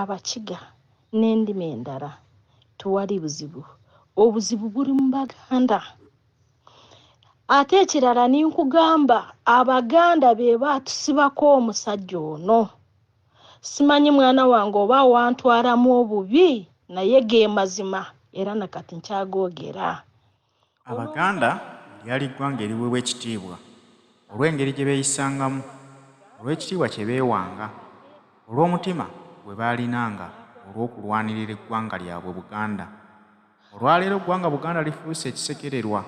Abakiga n'endimi endala tewali buzibu. Obuzibu buli mu Baganda. Ate ekirala ninkugamba Abaganda be baatusibako omusajja ono. Simanyi mwana wange oba wantwalamu obubi naye ge mazima era nakati nkyagoogera. Abaganda lyali ggwanga eriweebwa ekitiibwa olw'engeri gye beeyisangamu, olw'ekitiibwa kye beewanga, olw'omutima gwe baalinanga olw'okulwanirira eggwanga lyabwe Buganda. Olwaleero eggwanga Buganda lifuuse ekisekererwa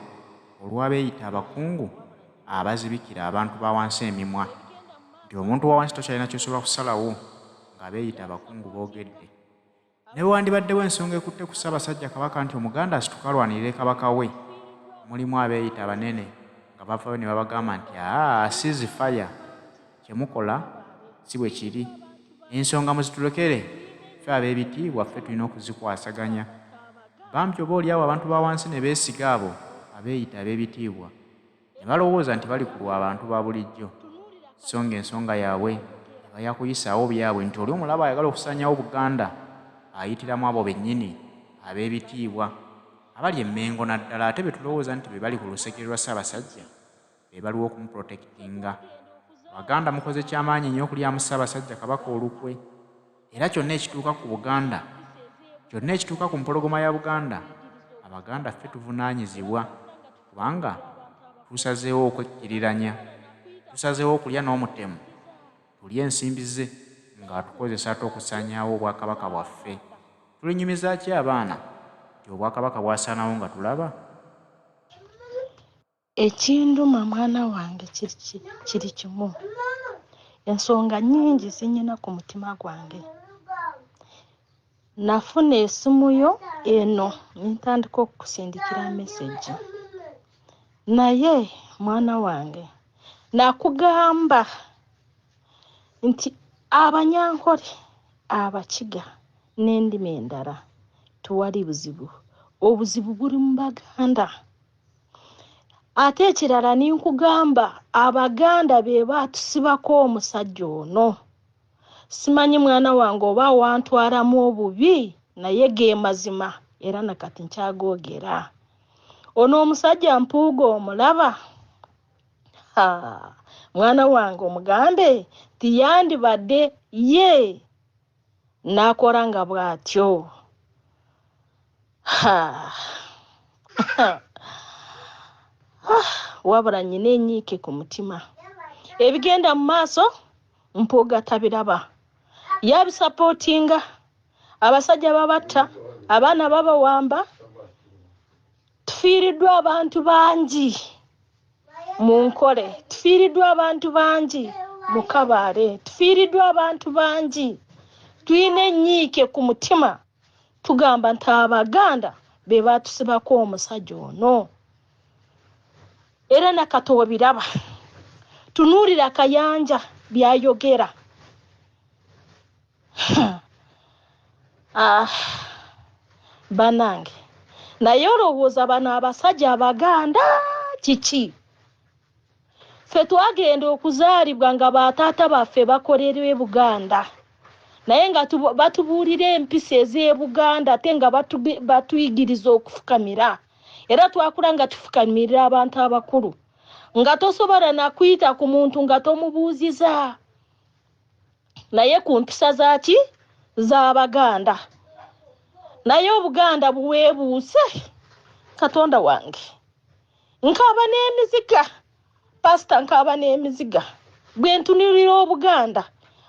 olw'abeeyita abakungu abazibikira abantu ba wansi emimwa nti omuntu wa wansi tokyalina ky'osobola kusalawo ng'abeeyita abakungu boogedde. Ne bwe wandibaddewo ensonga ekutte ku Ssaabasajja Kabaka nti Omuganda asituke alwanirire Kabaka we, mulimu abeeyita abanene nga bavaayo ne babagamba nti aa cease fire, kye mukola si bwe kiri, ensonga muzitulekere ffe abeebitiibwa ffe tulina okuzikwasaganya. Bambi oba oli awo abantu ba wansi ne beesiga abo abeeyita abeebitiibwa ne balowooza nti bali ku lwa bantu ba bulijjo sso ng'ensonga yaabwe eba ya kuyisaawo byabwe nti oli omulabe ayagala okusaanyaawo Buganda ayitira mu abo bennyini abeebitiibwa abali e Mmengo naddala ate be tulowooza nti be bali ku lusegere lwa Ssaabasajja be baliwo okumuprotectinga. Abaganda mukoze kyamaanyi nnyo okulyamu Ssaabasajja Kabaka olukwe era kyonna ekituuka ku Buganda, kyonna ekituuka ku Mpologoma ya Buganda, Abaganda ffe tuvunaanyizibwa kubanga tusazeewo okwekkiriranya, tusazeewo okulya n'omutemu, tulye ensimbi ze ng'atukozesa ate okusaanyaawo Obwakabaka bwaffe. Tulinyumiza ki abaana nti Obwakabaka bwasaanawo nga tulaba? Ekinduma mwana wange kiri kimu, ensonga nnyingi zinyina ku mutima gwange. Nafuna esimu yo eno nentandika okukusindikira mesegi naye mwana wange nakugamba nti Abanyankole, Abakiga n'endimi endala tewali buzibu. Obuzibu buli mu Baganda. Ate ekirala ninkugamba Abaganda be baatusibako omusajja ono. Simanyi mwana wange oba wantwalamu obubi naye ge mazima era nakati nkyagoogera. Ono omusajja Mpuuga omulaba? Ha, mwana wange omugambe tiyandibadde ye n'akola nga bw'atyo. Ha. Wabula nyina enyiike ku mutima. Ebigenda mu maaso Mpuuga tabiraba. Yabisapootinga. Abasajja babatta, abaana babawamba. Tufiiriddwa abantu bangi mu Nkole, tufiiriddwa abantu bangi mu Kabaale, tufiiriddwa abantu bangi. Tulina ennyiike ku mutima. Tugamba nti Abaganda be baatusibako omusajja ono. Era nakati obiraba. Tunuulira Kayanja by'ayogera. Ah, banange naye olowooza bano abasajja Abaganda kiki? Ffe twagenda okuzaalibwa nga bataata baffe bakolera e Buganda naye nga batubuulira empisa ez'e Buganda ate nga batuyigiriza okufukamira era twakula nga tufukamirira abantu abakulu nga tosobola nakuyita ku muntu nga tomubuuziza naye ku mpisa zaki z'Abaganda naye Obuganda buweebuuse Katonda wange. Nkaaba n'emiziga pasita, nkaaba n'emiziga bwe ntunulira Obuganda,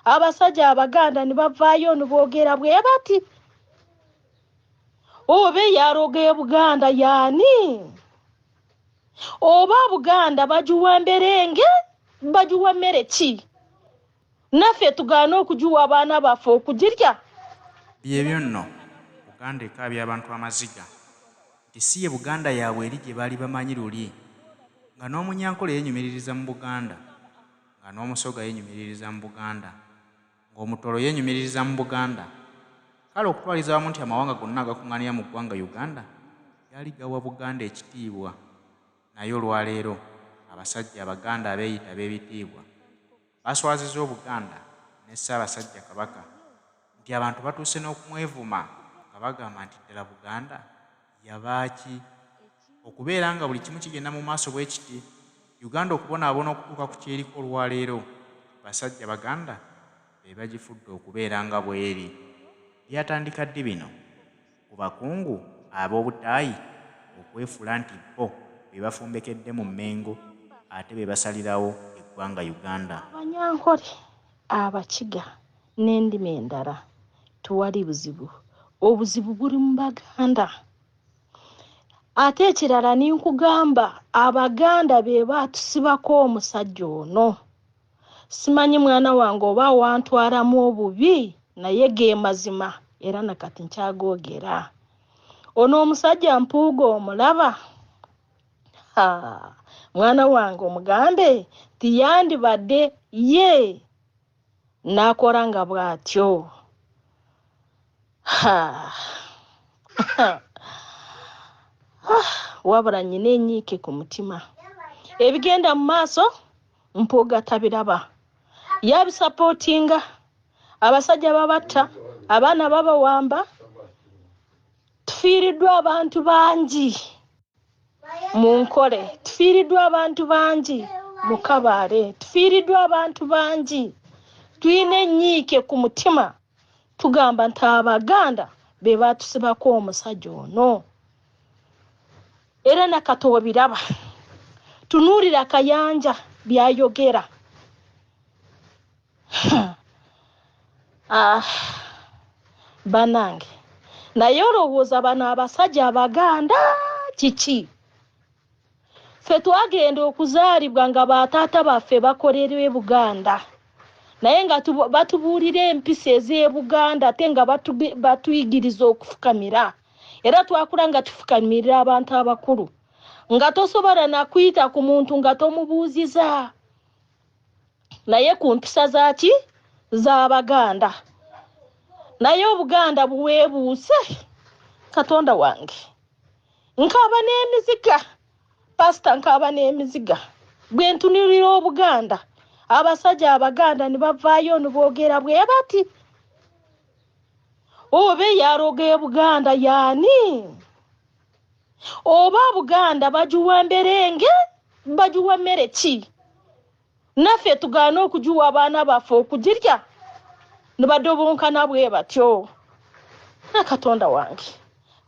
abasajja Abaganda ne bavaayo ne boogera bwe bati, oba eyaloga e Buganda yaani? Oba Buganda bagiwa mberenge, bagiwa mmere ki? Naffe tugaane okugiwa abaana baffe okugirya? Byebyo nno, Buganda ekaabya abantu amaziga nti si ye Buganda yaabwe eri gye baali bamanyi luli nga n'Omunyankole yenyumiririza mu Buganda, nga n'Omusoga yenyumiririza mu Buganda, ng'Omutooro yenyumiririza mu Buganda, kale okutwaliza awamu nti amawanga gonna agakunganira mu ggwanga Uganda gaali gawa Buganda ekitiibwa naye olwaleero abasajja Abaganda abeeyita abeebitiibwa baswaziza Obuganda ne Ssaabasajja Kabaka. Nti abantu batuuse n'okumwevuma nga bagamba nti ddala Buganda yabaaki okubeera nga buli kimu kigenda mu maaso bwe kiti, Uganda okubonaabona okutuuka ku ky'eriko olwaleero, basajja Baganda be bagifudde okubeera nga bw'eri. Byatandika ddi bino ku bakungu ab'obutaayi okwefuula nti bo be bafumbekedde mu Mmengo ate be basalirawo eggwanga Uganda? Abanyankole, Abakiga n'endimi endala tewali buzibu. Obuzibu buli mu Baganda. Ate ekirala ninkugamba Abaganda be baatusibako omusajja ono. Simanyi mwana wange oba wantwalamu obubi naye ge mazima era nakati nkyagoogera. Ono omusajja Mpuuga omulaba? Ha, mwana wange omugambe tiyandibadde ye n'akola nga bw'atyo. Ha. Wabula nnyina enyiike ku mutima. Ebigenda mu maaso Mpuuga tabiraba. Yabisapootinga. Abasajja babatta, abaana babawamba. Tufiiriddwa abantu bangi mu Nkole, tufiiriddwa abantu bangi mu Kabaale, tufiiriddwa abantu bangi. Tulina ennyiike ku mutima, tugamba nti Abaganda be baatusibako omusajja ono. Era nakati obiraba, tunuulira Kayanja by'ayogera. Ah, banange, naye olowooza bano abasajja Abaganda kiki? Ffe twagenda okuzaalibwa nga bataata baffe bakolera e Buganda, naye nga batubuulira empisa ez'e Buganda ate nga batuyigiriza okufukamira. Era twakula nga tufukamirira abantu abakulu, nga tosobola nakuyita ku muntu nga tomubuuziza. Naye ku mpisa zaaki z'Abaganda. Naye Obuganda buweebuuse, Katonda wange. Nkaaba n'emiziga, pasita, nkaaba n'emiziga bwe ntunulira Obuganda. Abasajja Abaganda ne bavaayo ne boogera bwe bati, oba eyaloga e Buganda yaani? Oba Buganda bagiwa mberenge, bagiwa mmere ki? Naffe tugaana okugiwa abaana baffe okugirya ne badobonkana bwe batyo. Na Katonda wange,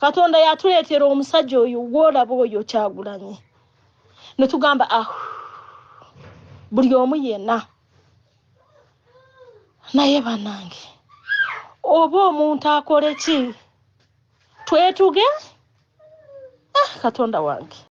Katonda yatuleetera omusajja oyo gw'olaba oyo Kyagulanyi, ne tugamba ah, buli omu yenna. Naye bannange, oba omuntu akole ki? Twetuge? Ah, Katonda wange.